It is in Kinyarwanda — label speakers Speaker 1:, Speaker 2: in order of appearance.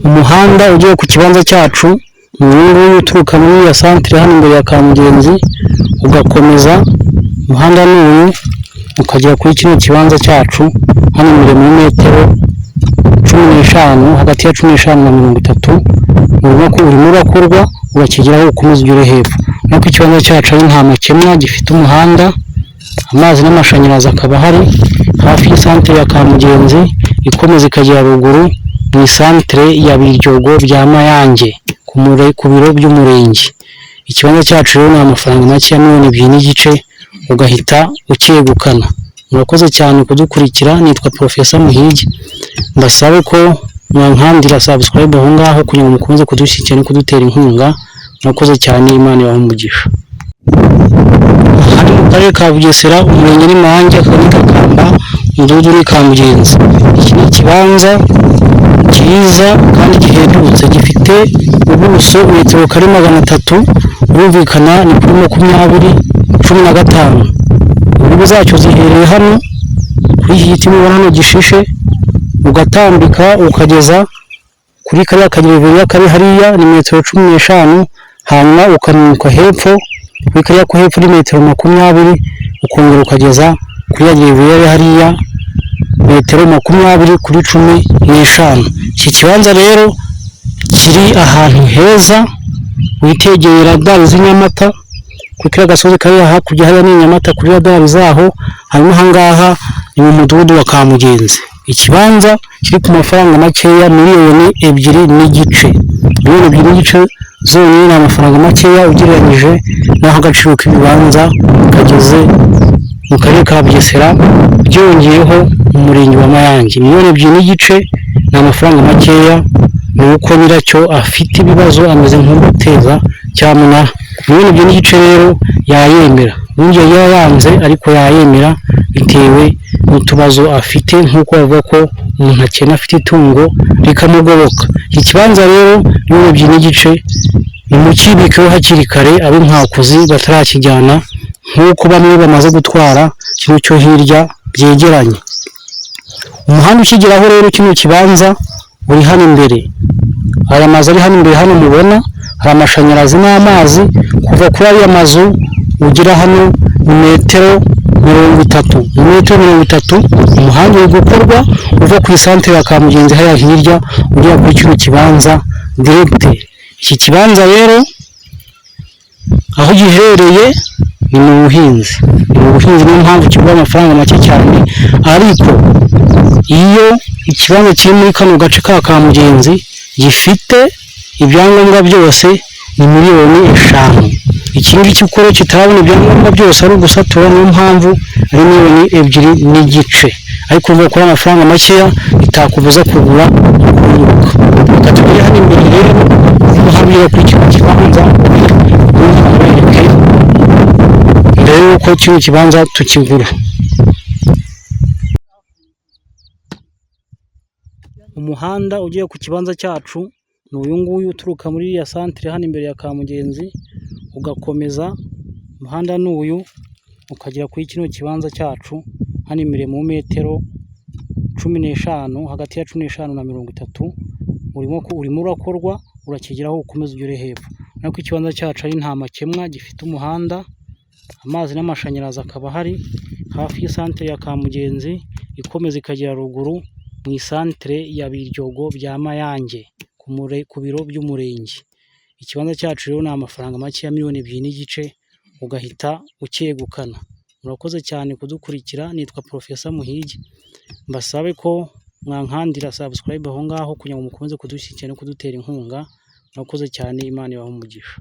Speaker 1: Umuhanda ugiye ku kibanza cyacu ni uyu nguyu uturuka muri iriya santire hano imbere ya Kamugenzi, ugakomeza umuhanda ni uyu, ukagera kuri kino kibanza cyacu hano imbere muri metero 15, hagati ya 15 na 30, urimo urakorwa, urakigeraho ukomeza ugere hepfo. Urabona ko ikibanza cyacu ari nta makemwa, gifite umuhanda, amazi n'amashanyarazi akaba ahari, hafi y'isantere ya Kamugenzi, ikomeza ikagera ruguru mu isantere ya Biryogo bya Mayange, ku biro by'umurenge. Ikibanza cyacu rero ni amafaranga make ya 2.5 miliyoni, ugahita ucyegukana. Murakoze cyane kudukurikira, nitwa Profesa Muhigi, mbasabe ko mwankandira subscribe aho ngaho kugira ngo mukomeze kudushyigikira no kudutera inkunga. Murakoze cyane, Imana ibahe umugisha. Aha ni mu karere ka Bugesera, umurenge ni Mayange, akagari Gakamba, umudugudu ni Kamugenzi. Iki ni ikibanza cyiza kandi gihendutse, gifite ubuso metero kare 300, birumvikana ni kuri 20 15. Imbibi zacyo zihereye hano kuri iki giti mubona hano gishishe, ugatambika ukageza kuri kariya kagereveriya kari hariya, ni metero 15, hanyuma ukamanuka hepfo kuri kariya ko hepfo ni metero 20, ukongera ukageza kuri ya gereveriya iri hariya metero 20 kuri 15. Iki kibanza rero kiri ahantu heza, witegeye radari z'i Nyamata, kuri kariya gasozi kari hakurya hariya ni Nyamata kuri radari zaho, hanyuma aha ngaha ni mu mudugudu wa Kamugenzi. Ikibanza kiri ku mafaranga makeya, 2.5 miliyoni. 2.5 miliyoni zonyine ni amafaranga makeya ugereranyije n'aho agaciro k'ibibanza kageze mu karere ka Bugesera, byongeyeho mu murenge wa Mayange. 2.5 miliyoni ni amafaranga makeya, ni uko nyiracyo afite ibibazo ameze nk'uguteza cyamunara. 2.5 miliyoni rero yayemera, ubundi yari yayanze ariko yayemera bitewe n'utubazo afite, nk'uko bavuga ko umuntu akena afite itungo rikamugoboka. Iki kibanza rero 2.5 miliyoni nimukibikeho hakiri kare, ab'inkwakuzi batarakijyana, nk'uko bamwe bamaze gutwara kino cyo hirya byegeranye. Umuhanda ukigeraho rero kino kibanza uri hano imbere, aya mazu ari hano imbere hano mubona hari amashanyarazi n'amazi, kuva kuri ariya mazu ugera hano ni metero 30, ni metero 30. Umuhanda uri gukorwa uva ku isantere ya Kamugenzi hariya hirya ugera kuri kino kibanza direct. Iki kibanza rero aho giherereye ni mu buhinzi, ni mu buhinzi, niyo mpamvu kigura amafaranga make cyane. Ariko iyo ikibanza kiri muri kano gace ka Kamugenzi gifite ibyangombwa byose ni 5 miliyoni. Iki ngiki uko kitarabona ibyangombwa byose ari ugusatura, niyo mpamvu ari 2.5 miliyoni. Ariko urumva ko ari amafaranga makeya bitakubuza kugura ukunguka. Reka tugere hano imbere rero umuhanda ugera kuri kino kibanza, ubundi mbereke mbere y'uko kino kibanza tukigura. Umuhanda ugiye ku kibanza cyacu ni uyu nguyu uturuka muri iriya santire hano imbere ya Kamugenzi, ugakomeza umuhanda ni uyu, ukagera kuri kino kibanza cyacu hano imbere mu metero 15, hagati ya 15 na 30, urimo urakorwa, urakigeraho ukomeza ugere hepfo. Urabona ko ikibanza cyacu ari nta makemwa, gifite umuhanda, amazi n'amashanyarazi akaba ahari, hafi y'isantere ya Kamugenzi, ikomeza ikagera ruguru mu isantere ya Biryogo bya Mayange, ku biro by'umurenge. Ikibanza cyacu rero ni amafaranga make ya 2.5 miliyoni, ugahita ucyegukana. Murakoze cyane kudukurikira, nitwa Profesa Muhigi, mbasabe ko mwankandira subscribe aho ngaho kugira ngo mukomeze kudushyigikira no kudutera inkunga. Murakoze cyane, Imana ibahe umugisha.